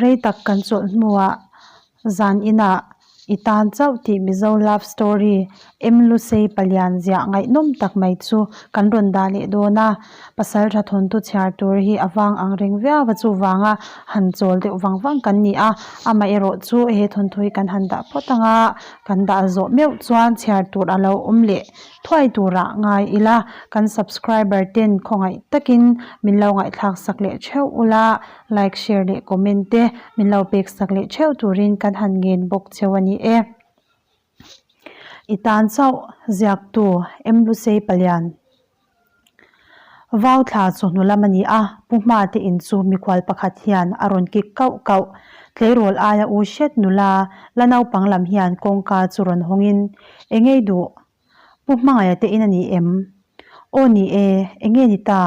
Hun rei tak kan chawlh hnuah zan inah i tan chauh tih Mizo love story M Lusei palian ziah ngaihnawm tak mai chu kan rawn dah leh dawn a. Pasal tha thawnthu chhiar tur hi a vang ang reng viau a chuvanga han chawl deuh vang vang kan ni a. Amaherawh chu he thawnthu hi kan han dah phawt ang a, kan dah zawh meuh chuan chhiar tur a lo awm leh Thuai turah ngai ila, kan subscriber ten khawngaih takin min lo ngaihthlak sak leh theuh ula, like, share leh comment te min lo pek sak leh theuh turin kan han ngen bawk cheu a ni e. I tan chauh ziaktu M Lusei Palian. Vau thla chawhnu lam a ni a, Pu Hma te in chu mikhual pakhat hian a rawn kik kauh kauh. Tleirawl aia u hret nula la naupang lam hian kawngka chu rawn hawngin, Engei duh? Pu Hmangaia te in a ni em? Aw ni e, enge ni ta?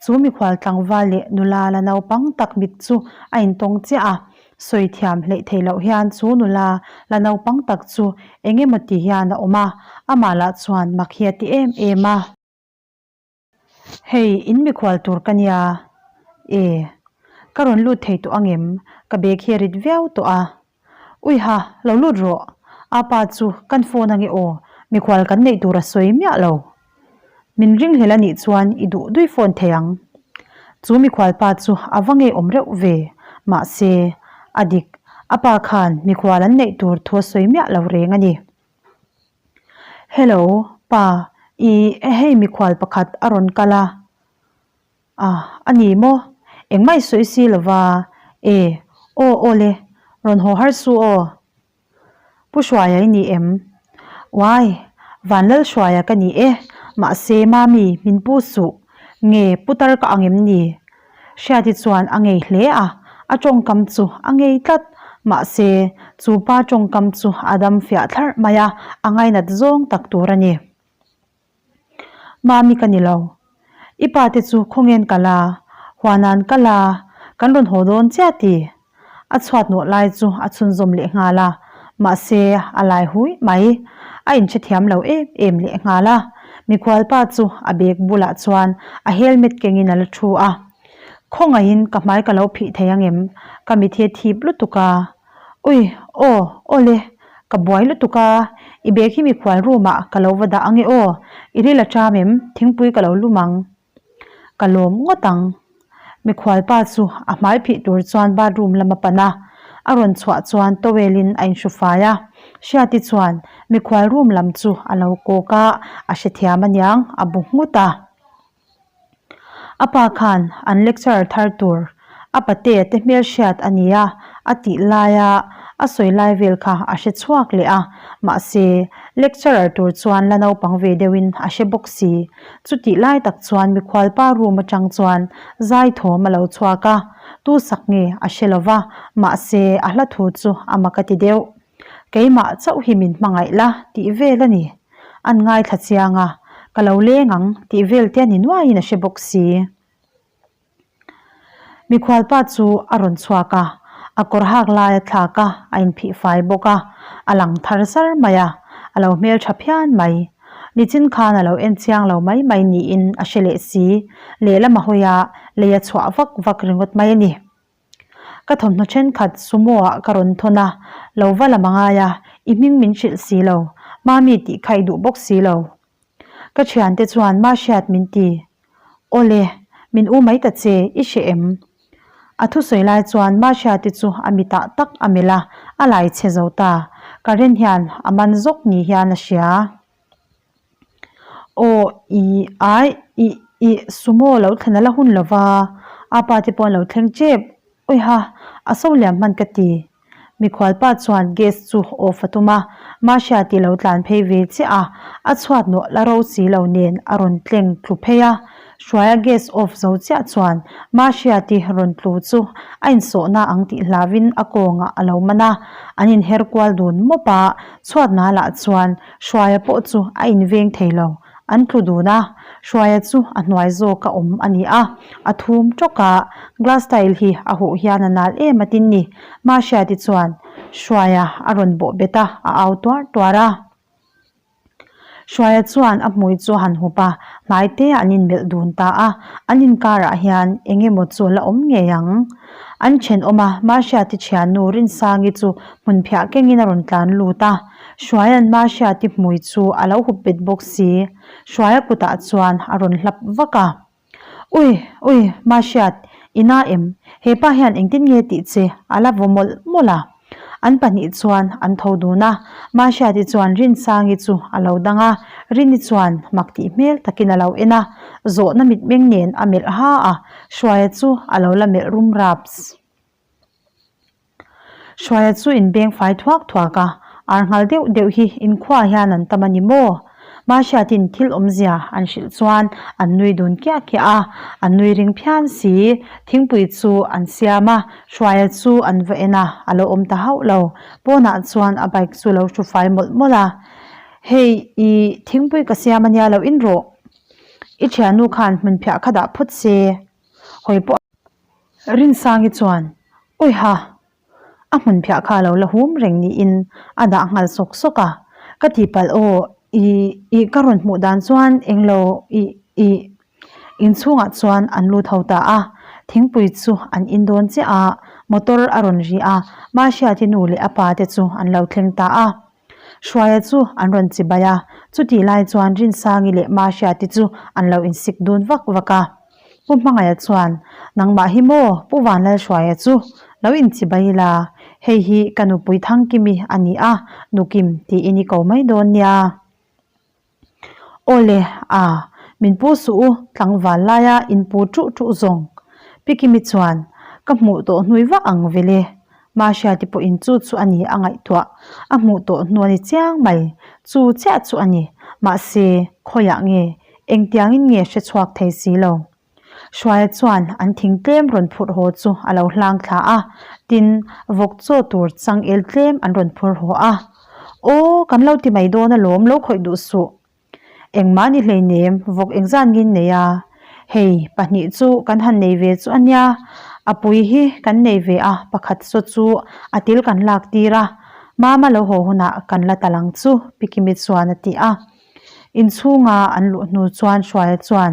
Chu mikhual tlangval leh nula la naupang tak mit chu a intawng chiah a, sawi thiam hleih theih loh hian chu nula la naupang tak chu eng emaw ti hian a awm a, amah lah chuan mak hi a ti em em a. Hei, in mikhual tur ka nia. E, ka rawn lut thei tawh angem? Ka bag hi a rit viau tawh a. Uiha, lo lut rawh. Apa chu kan phone ange aw, mikhual kan neih tur a sawi miah lo. Min ringhlel a nih chuan i duh dui phone thei ang. Chu mikhual pa chu a va ngeiawm reuh ve. Mahse, a dik, a pa khan mikhual an neih tur thu a sawi miah lo reng a ni. Hello, pa, i hei mikhual pakhat a rawn kal a. A, a ni maw? Engmah i sawi si lova. E, aw aw le, rawn haw har su aw. Pu Hruaia i ni em? Uai, Vanlal Hruaia ka ni e, mahse Mami, min pu suh. Nge putar ka ang em ni? Hriati chuan a ngei hle a, a tawngkam chu a ngei tlat. Mahse, chu pa tawngkam chu a dam fiah thlarh mai a, a ngainat zawng tak tur a ni. Mami ka ni lo. I pa te chu khawngen ka la, huanan ka la, kan rawn haw dawn chiah ti. A chhuat nawh lai chu a chhunzawm leh nghal a, mahse a lai hui mai. A inhrethiam lo em em leh nghal a. Mikhual pa chu a bag bulah chuan a helmet kengin a la thu a. Khawngaihin ka hmai ka lo phih thei angem? Ka mit hi a thip lutuk a. Ui, aw, aw le, ka buai lutuk a, i bag hi mikhual room ah ka lo va dah ange aw, i ril a ṭam em, thingpui ka lo lum ang. Ka lawm ngawt ang. Mikhual pa chu a hmai phih tur chuan bathroom lam a pan a, a rawn chhuah chuan towel in a inhru fai a, Hriati chuan mikhual room lam chu a lo kawk a, a hrethiam aniang, a bu nghut a. A pa khan an lecturer thar tur a patea te hmelhriat a nia a tih laia a sawi lai vel kha a hre chhuak leh a, mahse lecturer tur chuan la naupang ve deuhin a hre bawk si. Chutih lai tak chuan mikhualpa room atang chuan zai thawm a lo chhuak a, tu sak nge a hre lova, mahse a hla thu chu a mak a ti deuh. Keimah chauh hi min hmangaih la tih vel a ni. An ngaithla chiang a, ka lo leng ang tih vel te a ni nuaiin a hre bawk si. Mikhualpa chu a rawn chhuak a, a kawr hak lai a thlak a, a inphih fai bawk a, a lang thar zar mai a, a lo hmeltha phian mai. Nichin khan a lo en chiang lo mai mai niin a hre leh si, lehlam a hawi a, lei a chhuah vak vak ringawt mai a ni. Ka thawmhnaw thenkhat sumo ah ka rawn thawn a, lo va lam a ngai a, i hming min hrilh si lo, Mami tih kha i duh bawk si lo. Ka thiante chuan ma hriat min ti. Awle, min u mai ta che, i hre em? A thusawi lai chuan ma hriati chu a mitah tak a melh a, a lai chhe zo ta. Karen hian a man zawk ni hian a hria. Aw i ai i i sumo lo thlen a la hun lova a pa te pawh an lo thleng tep awiha a so liam hman ka ti. Mikhual pa chuan gas chu off a tum a, Mahria tih lo tlan phei ve chiah a, a chhuat nawh la ro si lo nen a rawn tleng tlu phei a. Hruaia gas off zo chiah chuan Mahria ti rawn tlu chu a insawhna ang tih hlauhin a kawngah a lo man a, an inher kual dun mawp a, chhuat nalah chuan Hruaia pawh chu a inveng thei lo. An tlu dun a, Hruaia chu a hnuai zawk a awm a ni a, a thum tawk a, glass tile hi a huh hian a nal em a tin ni. Mahriati chuan Hruaia a rawn bawh bet a, a au tuar tuar a. Hruaia chuan a hmui chu a han hup a, hnai te ah an inmelh dun ta a, an inkarah hian eng emaw chu a la awm ngei ang. An thenawm a, Mahriati thiannu Rinsangi chu hmunphiah kengin a rawn tlan lut a. Hruaia'n Mahriati hmui chu a lo hup bet bawk si. Hruaia kutah chuan a rawn hlap vak a. Ui, ui, Mahriat, i na em? He pa hian engtin nge tih che a la vaw mawlh mawlh a. An pahnih chuan an tho dun a, Mahriati chuan Rinsangi chu a lo dang a, Rini chuan mak tih hmel takin a lo en a, zawhna mitmeng nen a melh ha a, Hruaia chu a lo la melh rum raps. Hruaia chu inbeng fai thuak thuak a, ar nghal deuh deuh hi inkhuaah hian an tam a ni maw? Mahriatin thil awmzia an hrilh chuan an nui dun kiah kiah a, an nui ring phian si. Thingpui chu an siam a, Hruaia chu an va en a, a lo awm ta hauh lo. Pawnah chuan a bike chu lo hru fai mawlh mawlh a, Hei, i thingpui ka siam a nia lo in rawh. I thiannu khan hmunphiah kha dah phawt se. Hawi pawh Rinsangi chuan, Awiha! A hmunphiah kha a lo la hum reng niin a dah nghal sawk sawk a, Ka tihpalh aw, i, i ka rawn hmuh dan chuan englo i, i. Inchhungah chuan an lut ho ta a, thingpui chu an in dawn chiah a, motor a rawn ri a, Mahriati nu leh a pa te chu an lo thleng ta a. Hruaia chu an rawn chi bai a, chutih lai chuan Rinsangi leh Mahriati chu an lo insik dun vak vak a. Pu Hmangaia chuan, Nangmah hi maw Pu Vanlalhruaia chu lo inchi bai ila, hei hi ka nupui Thangkimi a ni a, Nukim tiin i ko mai dawn nia. Aw le, a, min pu suh u, tlangval laia in pu ṭuh ṭuh zawng. Pi Kimi chuan, Ka hmuh tawh hnui vak ang vele. Mahriati pawhin chu chu a ni a ngaihtuah. A hmuh tawh hnu a ni chiang mai. Chu chiah chu a ni. Mahse, khawiah nge, engtiangin nge hre chhuak thei si lo. Hruaia chuan an thing tlem rawn phurh haw chu a lo hlang thla a, tin, vawk chaw tur changel tlem an rawn phur haw a. Aw, kan lo ti mai dawn alawm, lo khawih duh suh. Engmah ni hleinem, vawk engzat ngin nei a? Hei, pahnih chu kan han nei ve chu a nia, a pui hi kan nei ve a, pakhat saw chu a til kan lak tir a, Mama lo haw hunah kan la tal ang chu, Pi Kimi chuan a ti a. Inchhunga an luh hnu chuan Hruaia chuan,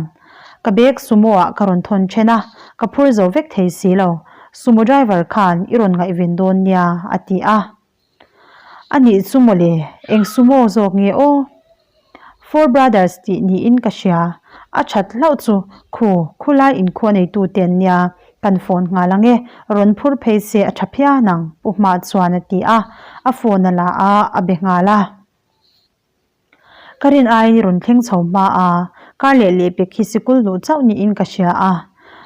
Ka bag sumo ah ka rawn thawn then a, ka phur zo vek thei si lo. Sumo driver khan i rawn ngaihven dawn nia, a ti a. A nih chu mawle, eng sumo zawk nge aw? Four Brothers tih niin ka hria. A that hlauh chu khu, khulai inkhua neitu te an nia, kan phone nghal ang e, rawn phur phei se a tha phian ang, Pu Hma chuan a ti a. A phone a la a, a be nghal a. Ka rin aiin i rawn thleng chho hma a, kar leh leh pek hi sikul luh chauh niin ka hria a.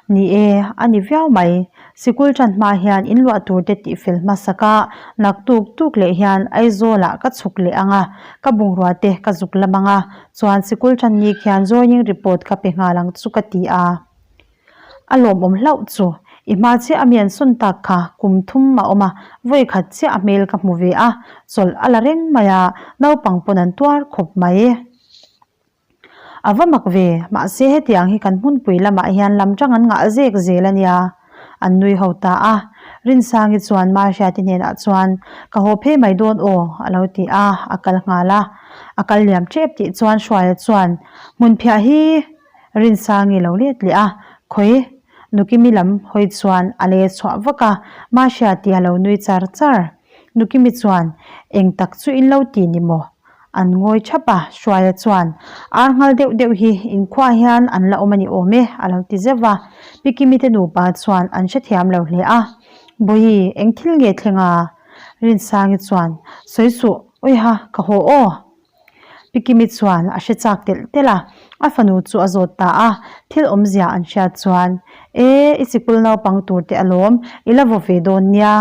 Ni e, a ni viau mai. Sikul tan hma hian in luah tur te tih fel hmasak a, naktuk tuk leh hian Aizawlah ka chhuk leh ang a, ka bungrua te ka zuk lam ang a, chuan sikul tan ni khian joining report ka pe nghal ang chu ka ti a. A lawmawm hlauh chu. I hma chiah a mi an sawn tak kha kum thum a awm a, vawi khat chiah a hmel ka hmu ve a, chawlh a la reng mai a, naupang pawn an tuar khawp mai. A va mak ve, mahse hetiang hi kan hmunpui lamah hian lam tang an ngah zek zel a nia. An nui ho ta a, Rinsangi chuan Mahriati hnenah chuan, Ka haw phei mai dawn aw, a lo ti a, a kal nghal a. A kal liam tep tih chuan Hruaia chuan, Hmunphiah hi Rinsangi lo let leh a, khawi Nukimi lam hawi chuan a le chhuah vak a, Mahriati a lo nui char char. Nukimi chuan, Eng tak chu in lo ti ni maw? An ngawi thap a, Hruaia chuan, Ar nghal deuh deuh hi inkhua hian an la awm a ni awm e, a lo ti zeuh va. Pikimi te nupa chuan an hrethiam lo hle a, Bawihi, eng thil nge thleng a? Rinsangi chuan, Sawi suh, awiha, ka haw aw. Pi Kimi chuan a hre chak telh telh a, a fanu chu a zawt ta a, thil awmzia an hriat chuan, E, i sikul naupang tur te alawm, i la vaw ve dawn nia.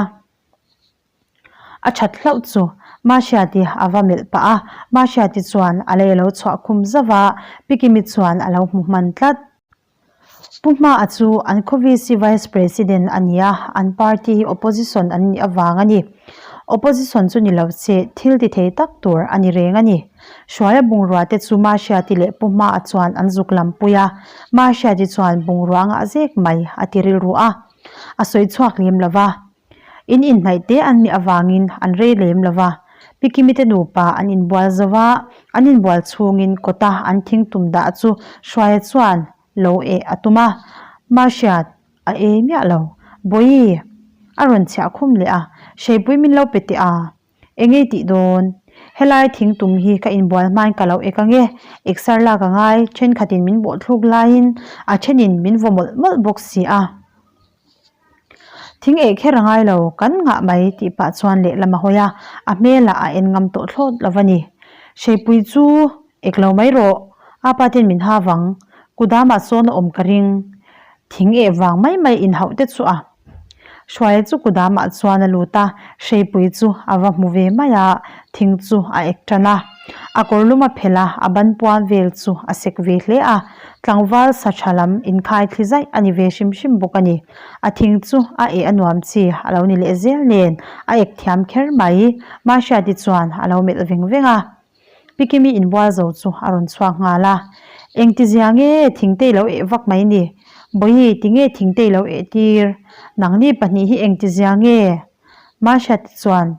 A that hlauh chu Mahriati a va melh pah a, Mahriati chuan a lei a lo chhuah khum zauh a, Pi Kimi chuan a lo hmu hman tlat. Pu Hmaa chu an khaw VC Vice President a ni a, an party hi opposition an nih avang a ni. Opposition chu ni lo se thil ti thei tak tur a ni reng a ni. Hruaia bungrua te chu Mahriati leh Pu Hmaa chuan an zuk lampui a, Mahriati chuan bungrua ngah zek mai a ti rilru a, a sawi chhuak lem lo va. In inhnaih te an nih avangin an rei lem lo va, Pi Kimi te nupa an inbual zo va, an inbual chhungin kawta an thing tum dah chu Hruaia chuan lo eh a tum a, Mahriat a ei miah lo. Bawihi! A rawn chhiah khum leh a, Hreipui min lo pe teh a, eng ei tih dawn? Helai thing tum hi ka inbual hmain ka lo ek ange, eksar lak a ngai, thenkhatin min bawhthluk laiin a thenin min vaw mawlh mawlh bawk si a. Thing eh kher a ngai lo, kan ngah mai tih pah chuan lehlam a hawi a, a hmelah a en ngam tawh thlawt lo a ni. Hreipui chu ek lo mai rawh, apa ten min ha vang, kudamah sawn a awm ka ring. Thing eh vang mai mai inhauh te chu a. Hruaia chu kudamah chuan a lut a, hreipui chu a va hmu ve mai a, thing chu a ek tan a. A kawr lum a phelh a, a ban puan vel chu a sek ve hle a, tlangval sa tha lam inkhai thli zaih a ni ve hrim hrim bawk a ni. A thing chu a eh a nuam chi a lo ni leh zel nen a ek thiam kher mai. Mahriati chuan a lo melh veng veng a. Pikimi inbual zo chu a rawn chhuak nghal a, Engtizia nge thingte i lo eh vak mai ni? Bawihi, tinge thingte i lo eh tir? Nangni pahnih hi engtizia nge? Mahriati chuan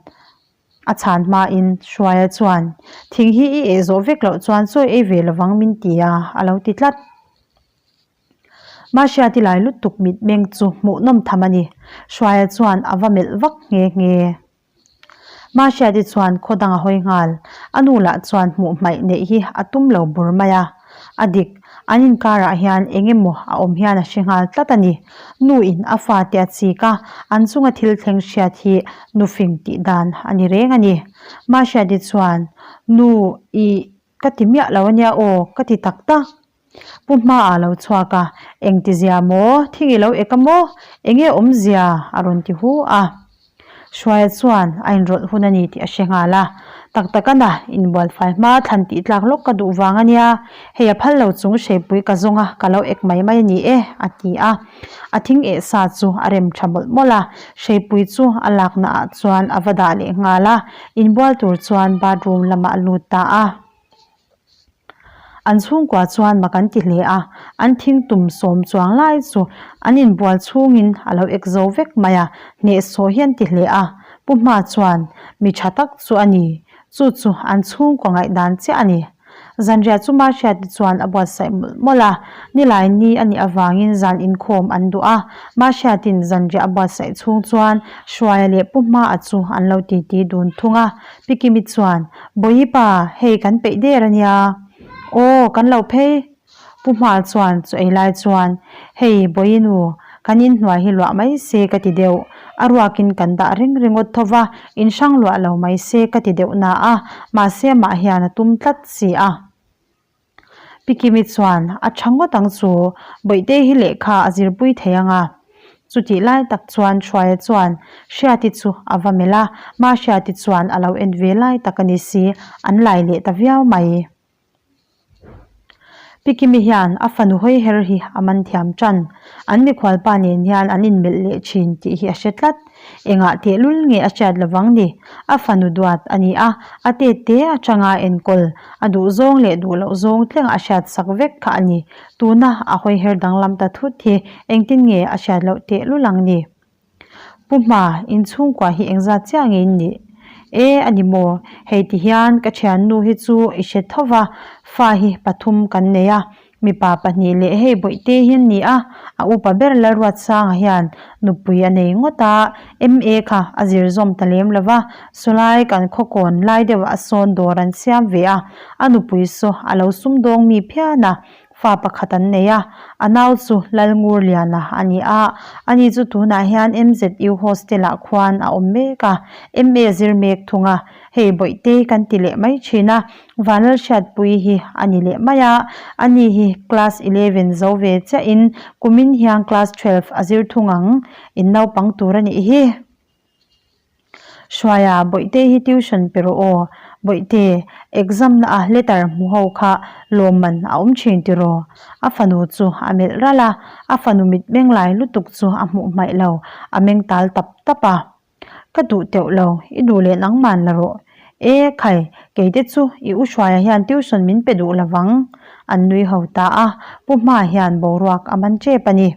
a chhan hmain Hruaia chuan, Thing hi i eh zawh vek loh chuan chawi ei ve lovang min ti a, a lo ti tlat. Mahriati lai lutuk mitmeng chu hmuhnawm tham a ni. Hruaia chuan a va melh vak nghe nghe. Mahriati chuan khaw dang a hawi nghal. A nu lah chuan hmuh hmaih neih hi a tum lo bur mai a. A dik, an inkarah hian eng emaw a awm hian a hre nghal tlat a ni. Nu in a fate a chik a, an chunga thil thleng hriat hi nufing tih dan a ni reng a ni. Mahriati chuan, Nu, ih, ka ti miah lo a nia aw, ka ti tak tak. Pu hmaah lo chhuak a, Engtizia maw? Thing i lo ek a maw? Enge awmzia? a rawn ti hu a. Hruaia chuan a inrawlh hun a ni tih a hre nghal a. Tak tak a na, inbual fai hma thlan tih tlak lawk ka duh vang a nia, hei a phal lo chung hreipui ka zawng a, ka lo ek mai mai a ni e, a ti a. A thing eh sa chu a rem tha mawlh mawlh a, hreipui chu a lakna ah chuan a va dah leh nghal a, inbual tur chuan bathroom lamah a lut ta a. An chhungkua chuan mak an ti hle a, an thing tum sawm chuang lai chu an inbual chhungin a lo ek zo vek mai a, hnehsawh hi an ti hle a. Pu Hma chuan, Mi tha tak chu a ni, chu chu an chhungkua ngaihdan chiah a ni. Zanriah chu Mahriati chuan a buatsaih mawlh mawlh a, nilai ni a nih avangin zan inkhawm an duh a, Mahriatin zanriah a buatsaih chhung chuan Hruaia leh Pu Hma-a chu an lo titi dun thung a. Pi Kimi chuan, Bawihi pa, hei kan peih der a nia. Aw, kan lo phei. Pu Hma chuan chu ei lai chuan, Hei Bawihi nu, kan inhnuai hi luah mai se ka ti deuh. A ruakin kan dah reng ringawt tho va, in hrang luah lo mai se ka ti deuh na a, mahse amah hian a tum tlat si a. Pi Kimi chuan a tha ngawt ang chu, Bawihtei hi lehkha a zirpui thei ang a. Chutih lai tak chuan Hruaia chuan Hriati chu a va melh a, Mahriati chuan a lo en ve lai tak a ni si, an lai leh ta viau mai. Pi Kimi hian a fanu hawi her hi a man thiam tan, an mikhualpa nen hian an inmelh leh thin tih hi a hre tlat. Engah tehlul nge a hriat lovang ni? A fanu duat a ni a, a tet te atanga enkawl, a duh zawng leh duh loh zawng tlenga a hriat sak vek kha a ni. Tuna a hawi her danglam ta thut hi engtin nge a hriat loh tehlul ang ni? Pu Hma, inchhungkua hi engzat chiah nge in nih? E, a ni maw? Hei ti hian ka thiannu hi chu i hre tho va, fa hi pathum kan nei a, Mipa pahnih leh hei bawihte hi an ni a, a upa ber Lalruatsanga hian nupui a nei ngawt a, MA kha a zir zawm ta lem lo va, sawlai kan khawkawn lai deuhah a sawn dawr an siam ve a, a nupui saw a lo sumdawng mi phian a, fa pakhat an nei a, a nau chu Lalngurliana a ni a, ani chu tunah hian MZU hostel-ah khuan a awm mek a, MA zir mek thung a, hei bawihte kan ti leh mai thin a. Vanlalhriatpui hi a ni leh mai a, ani hi class 11 zo ve chiahin kumin hian class 12 a zir thung ang, in naupang tur a nih hi. Hruaia, Bawihte hi tuition pe rawh aw, Bawihte, exam na a letter hmu ho kha lawmman a awm thin tiraw? A fanu chu a melh ralh a, a fanu mitmeng lai lutuk chu a hmuh hmaih lo, a meng tal tap tap a. Ka duh teuh lo, i duh leh nangman la rawh. E khai, kei te chu i u Hruaia hian tuition min pe duh lovang, an nui ho ta a, Pu Hma hian boruak a man tep a ni.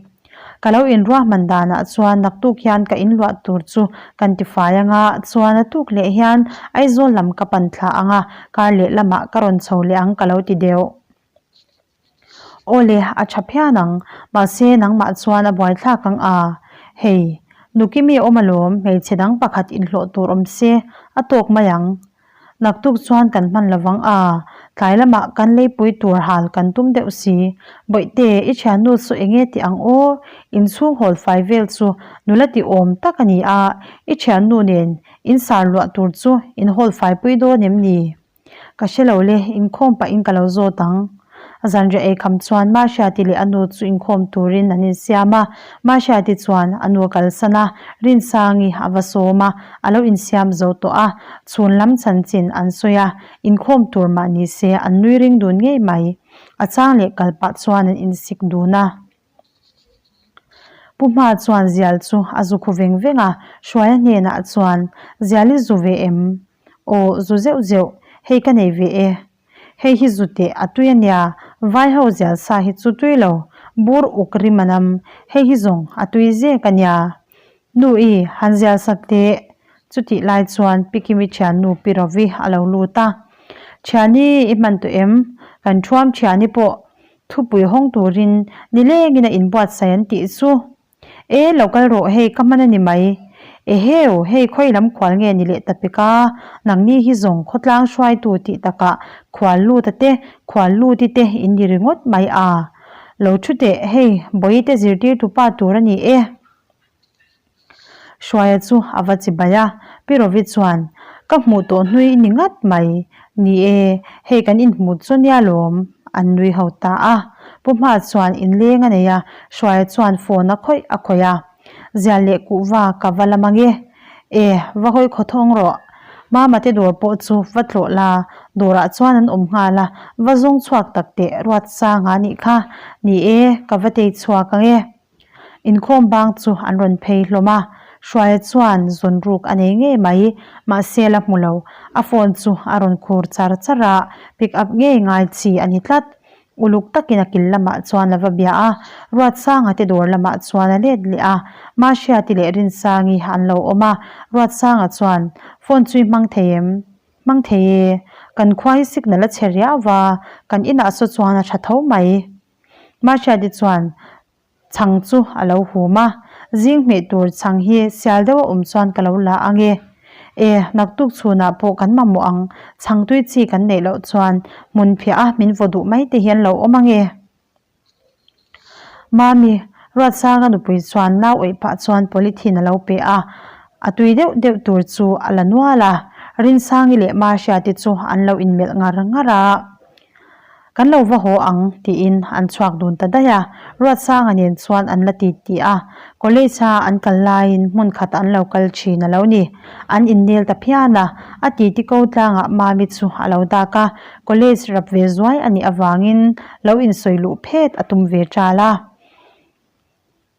Ka lo inruahman danah chuan naktuk hian ka inluah tur chu kan tifai anga, chuan a tuk leh hian Aizawl lam ka pan thla anga, kar leh lamah ka rawn chho leh ang ka lo ti deuh. Awle, a tha phian ang. Mahse, nangmah chuan a buaithlak ang a. Hei, Nukimi awm alawm, hmeichhe dang pakhat inhlawh tur awm se, a tawk mai ang. Naktuk chuan kan hman lovang a, tlai lamah kan leipui tur hal kan tum deuh si. Bawihte, i thiannu chu enge tih ang aw? Inchhung hawl fai vel chu nula ti awm tak a ni a, i thiannu nen in sar luah tur chu in hawl faipui dawn em ni? Ka hre lo le, inkhawm pahin ka lo zawt ang. Zanriah ei kham chuan Mahriati leh a nu chu inkhawm turin an insiam a. Mahriati chuan a nu a kalsan a, Rinsangi a va sawm a, a lo insiam zo tawh a. Chhun lam chanchin an sawi a, inkhawm tur mah ni se an nui ring dun ngei mai. A chang leh kal pah chuan an insik dun a. Pu Hma chuan zial chu a zu khu veng veng a, Hruaia hnenah chuan, Zial i zu ve em? Aw, zu zeuh zeuh, hei ka nei ve e. Hei hi zu teh a tui a nia, vai ho zial sa hi chu tui lo, bur uk rim a nam, hei hi zawng a tui zek a nia. Nu i, han zial sak teh. Chutih lai chuan Pi Kimi thiannu Pi Rovi a lo lut a. Thiani i hman tawh em? Kan thuam thiani pawh thupui hawng turin nilengin a inbuatsaih an tih chu. E, lo kal rawh hei ka hman a ni mai. Eheu, hei khawi lam khual nge ni leh ta pek a, nangni hi zawng khawtlang hruaitu tih takah khual lut a te, khual lut i te in ni ringawt mai a. Lo thu teh, hei Bawihte zirtirtu pa tur a ni e. Hruaia chu a va chi bai a, Pi Rovi chuan, Ka hmuh tawh hnui i ni ngat mai. Ni e, hei kan inhmuh chu nia lawm, an nui ho ta a. Pu Hma chuan inleng a nei a, Hruaia chuan phone a khawih a khawih a. Zial leh kuhva ka va la mang e. E, va hawi khaw thawng rawh. Mama te dawr pawh chu va tlawh la, dawrah chuan an awm nghal a, va zawng chhuak tak teh Ruatsanga nih kha. Ni e, ka va tei chhuak ang e. Inkhawm bang chu an rawn phei hlawm a, Hruaia chuan zawn ruk a nei ngei mai, mahse la hmu lo. A phone chu a rawn khur char char a, pick up ngei ngai chi a ni tlat. Uluk takin a kil lamah chuan a va bia a, Ruatsanga te dawr lamah chuan a let leh a, Mahriati leh Rinsangi an lo awm a, Ruatsanga chuan, Phone chu i hmang thei em? Hmang thei e, kan khua hi signal a chhe riau va, kan inah saw chuan a tha tho mai. Mahriati chuan chhang chu a lo hum a, zing hmeh tur chhang hi sial deuh a awm chuan ka lo la ang e. E, naktuk chhunah pawh kan mamawh ang, chhang tui chi kan neih loh chuan hmun phiah a min vaw duh mai te hian lo awm ang e. Mami, Ruatsanga nupui chuan nau awih pah chuan polythene a lo pe a, a tui deuh deuh tur chu a la nual a, Rinsangi leh Mahriati chu an lo inmelh ngar ngar a. Kan lo va haw ang tiin an chhuak dun ta daih a, Ruatsanga nen chuan an la ti ti a, college a an kal laiin hmun khat an lo kal thin a lo ni. An innel ta phian a, a titi ko tlangah Mami chu a lo dak a, college rap ve zuai a nih avangin lo insawi luh phet a tum ve ṭal a.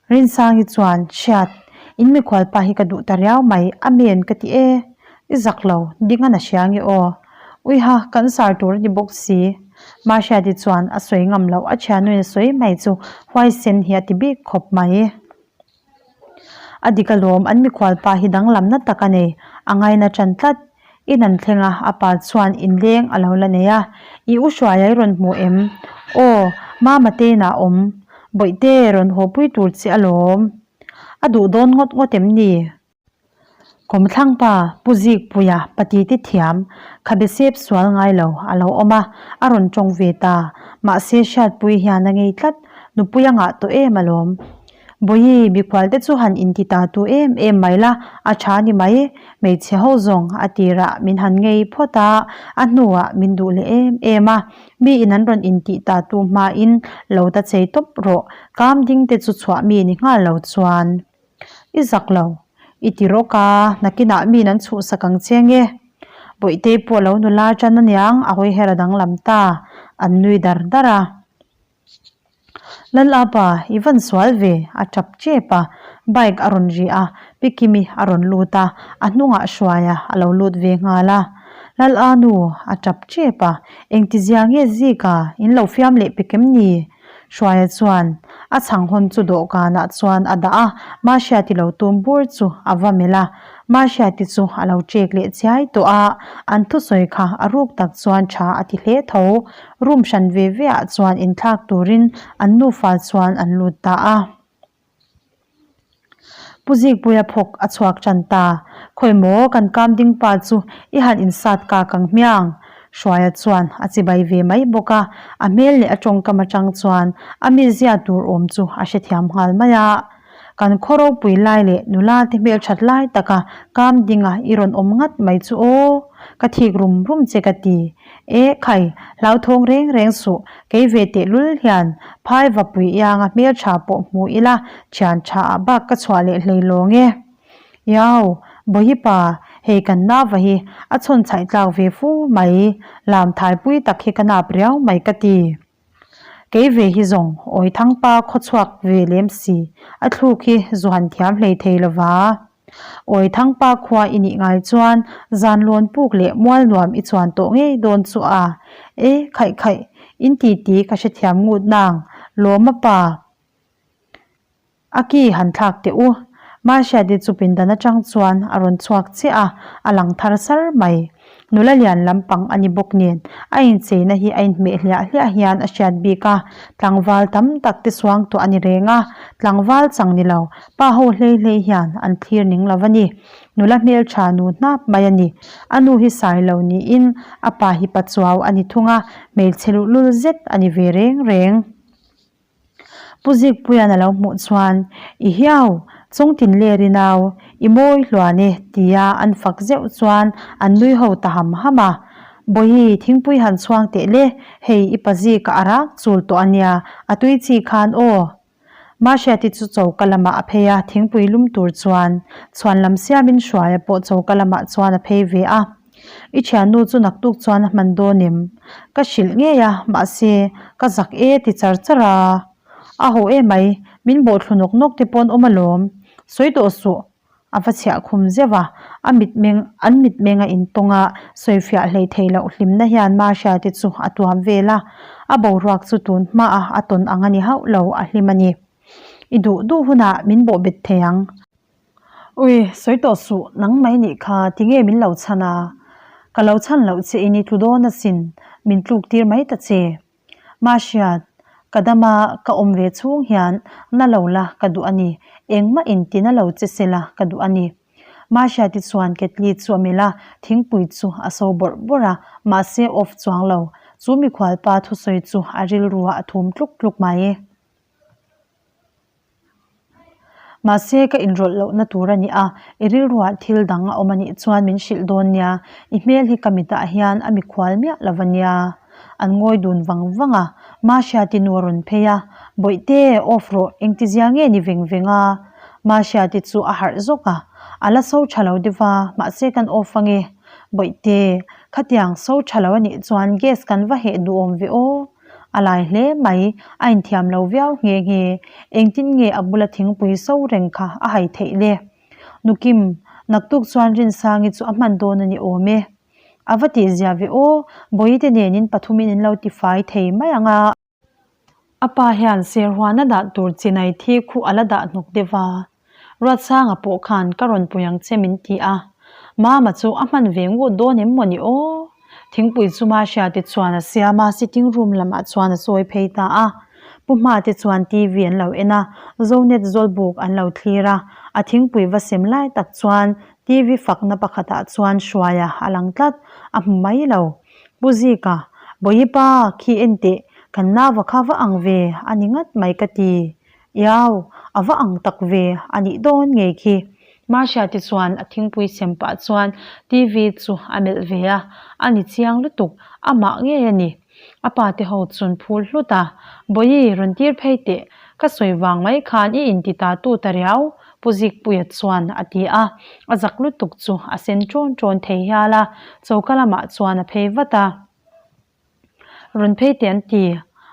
Rinsangi chuan, Hriat, in mikhual pa hi ka duh ta riau mai, Amen ka ti e. I zak lo, ding a na hria nge aw. Uiha, kan sar tur a ni bawk si. Mahriati chuan a sawi ngam loh, a thiannuin a sawi mai chu huaisen hi a ti bik khawp mai. A dik alawm, an mikhual pa hi danglamna tak a nei, a ngaina tan tlat. In an thleng a, a pa chuan inleng a lo la nei a, I u Hruaia i rawn hmu em? Aw, Mama te inah awm. Bawihte, rawn haw pui tur che alawm. A duh dawn ngawt ngawt em ni? Kawmthlang pa, Pu Zikpuia, Patiti thiam, khabe sep sual ngai lo a lo awm a, a rawn tawng ve ta. Mahse Hriatpui hian a ngei tlat, nupui a ngah tawh em alawm. Bawihi, mikhual te chu han inti ta tu em em mai la, a tha ni mai. Hmeichhe ho zawng a tirah min han ngei phawt a, a hnuah min duh leh em em a. Mi in an rawn intih ta tu hmain lo ta chei tawp rawh, kam ding te chu chhuah mi ni nghal lo chuan. I zak lo, i ti rawk a, nakinah mi in an chhuhsak ang che nge. Bawihtei pawh lo nula tan aniang, a hawi her a danglam ta, an nui dar dar a. Lalapa, i van sual ve, a tap tep a. Bike a rawn ri a, Pi Kimi a rawn lut a, a hnungah Hruaia a lo lut ve nghal a. Lala nu, a tap tep a, engtizia nge Zika, in lo fiam leh pek em ni? Hruaia chuan a chhang hawn chu dawhkanah chuan a dah a, Mahriati lo tum bur chu a va melh a. Mahriati chu a lo ṭek leh chiai tawh a, an thusawi kha a ruk tak chuan ṭha a ti hle tho. Room hran ve ve ah chuan inthlak turin an nufa chuan an lut ta a. Pu Zikpuia phawk a chhuak tan ta. Khawi maw kan kam ding pa chu i han insat kak ang hmiang? Hruaia chuan a chibai ve mai bawk a, a hmel leh a tawngkam atang chuan a mizia tur awm chu a hrethiam nghal mai a. Kan khaw ropui lai leh nula te hmelthat lai taka kam dinga i rawn awm ngat mai chu aw, ka thik rum rum che ka ti. E khai, hlauthawng reng reng suh, kei ve tehlul hian phai vapui ianga hmeltha pawh hmu ila thian tha ah bak ka chhuah leh hlei lawng e. Iau, Bawihipa, hei kan nava hi a chhawn chhaih tlak ve fu mai, lam thaipui tak hi ka nap riau mai ka ti. Kei ve hi zawng Awithangpa khawchhuak ve lem si, a thluk hi zu han thiam hlei thei lova. Awithangpa khua i nih ngai chuan zan lawn puk leh mual nuam i chuan tawh ngei dawn chu a. E, khaih khaih, in ti ti ka hrethiam ngut nang, lawma pa. A ki han thlak teh u. Mahriati chu pindan atang chuan a rawn chhuak chiah a, a lang thar sar mai. Nula lian lampang a ni bawk nen, a incheina hi a inhmeh hliah hliah hian a hriat bik a, tlangval tam tak te suang tawh a ni reng a, tlangval chang ni lo, pa ho hlei hlei hian an thlir ning lo a ni. Nula hmeltha nu hnap mai a ni. A nu hi sai lo niin a pa hi pachuau a ni thung a, hmeichhe luhlul zet a ni ve reng reng. Pu Zikpuia'n a lo hmuh chuan, I hiau, chungtin ler i nau, i mawi hluan e, tia an fak zeuh chuan an nui ho ta ham ham a. Bawihi, thingpui han chhuang teh le, hei i pa Zika a rak chul tawh a nia, a tui chi khan aw. Mahriati chu choka lamah a phei a, thingpui lum tur chuan chhuan lam siamin Hruaia pawh choka lamah chuan a phei ve a. I thiannu chu naktuk chuan a hman dawn em? Ka hrilh ngei a, mahse, ka zak e ti char char a. A ho emai, min bawhthlu nawk nawk te pawn awm alawm. Sawi tawh suh, a va chhiah khum zeuh a. A mitmeng, an mitmeng a intawng a, sawifiah hlei thei loh hlimna hian Marcia te chu a tuam vel a. A boruak chu tun hmaah a tawn ang a ni hauh lo, a hlim a ni. I duh duh hunah min bawhbet thei ang. Ui, sawi tawh suh, nang mai nih kha tinge min lo chhan a? Ka lo chhan loh che in i tlu dawn asin, min tluk tir mai ta che. Mahriat, ka dama ka awm ve chhung hian na lo la ka duh a ni, engmah in ti na lo che se la ka duh a ni. Mahriati chuan ketli chu a melh a, thingpui chu a so bawrh bawrh a, mahse off chuang lo. Chu mikhualpa thusawi chu a rilruah a thum tluk tluk mai. Mahse, ka inrawlh lohna tur a ni a, i rilruah thil dang a awm a nih chuan min hrilh dawn nia, i hmel hi ka mitah hian a mikhual miah lo a nia. An ngawi dun vang vang a, Mahriati nu a rawn phei a, Bawihte, off rawh, engtizia nge ni veng veng a? Mahriati chu a harh zawk a, a la so tha lo deuh a, mahse kan off ange. Bawihte, khatiang so tha lo a nih chuan gas kan va heh duhawm ve aw. A lai hle mai, a inthiam lo viau nghe nghe. Engtin nge a bula thingpui so reng kha a hai theih le? Nukim, naktuk chuan Rinsangi chu a hman dawn a ni awm e. A va tih zia ve aw, Bawihte nenin pathumin in lo tifai thei mai ang a. A pa hian serhuana dah tur chinai thi khuh a la dah hnawk deuh a. Ruatsanga pawh khan ka rawn pui ang che min ti a, Mama chu a hman ve ngut dawn em mawni aw? Thingpui chu Mahriate chuan a siam a, sitting room lamah chuan a sawi phei ta a. Pu Hmate chuan TV an lo en a, Zonet Zawlbuk an lo thlir a, a thingpui va sem lai tak chuan TV fakna pakhatah chuan Hruaia a lang tlat, a hmu mai lo. Pu Zika, Bawihipa, khi en teh, kan nava kha va ang ve a ni ngat mai ka ti. Iau, a va ang tak ve, a nih dawn ngei khi. Mahriati chuan a thingpui sem pah chuan TV chu a melh ve a, a ni chiang lutuk, amah ngei a ni. A pa te ho chun phul hlut a, Bawihi, rawn tir phei teh, ka sawi vang mai khan i inti ta tu ta riau, Pu Zikpuia chuan a ti a, a zak lutuk chu a sen ṭawn ṭawn thei hial a, choka lamah chuan a phei vat a. Rawn phei teh an ti.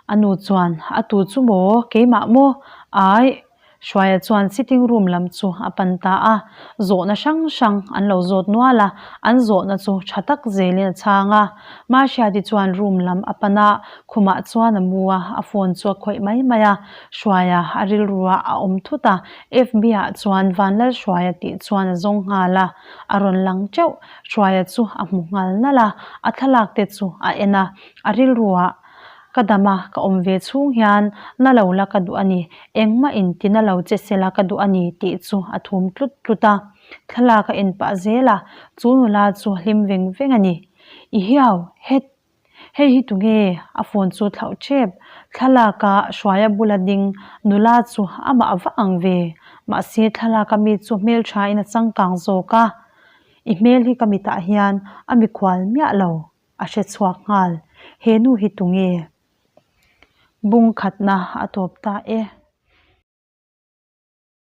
A nu chuan, A tu chu maw? Keimah maw? Aih. Hruaia chuan sitting room lam chu a pan ta a. Zawhna hrang hrang an lo zawt nual a, an zawhna chu tha tak zelin a chhang a. Mahriati chuan room lam a pan a, khumah chuan a mu a, a phone chu a khawih mai mai a. Hruaia a rilruah a awm thut a, FB-ah chuan Vanlalhruaia tih chuan a zawng nghal a, a rawn lang teuh. Hruaia chu a hmu nghal nalh a, a thlalak te chu a en a, a rilruah. Ka dam a, ka awm ve chhung hian na lo la ka duh a ni, engmah in ti na lo che sela ka duh a ni tih chu a thum tlut tlut a. Thlalak a en pah zel a, chu nula chu hlim veng veng a ni. I hiau, het! Hei hi tunge? A phone chu thlauh tep. Thlalak a Hruaia bula ding nula chu amah a va ang ve. Mahse thlalak a mi chu hmeltha in a changkang zawk a. I hmel hi ka mitah hian a mikhual miah lo. A hre chhuak nghal. He nu hi tunge? Bung khatna a tawp ta e.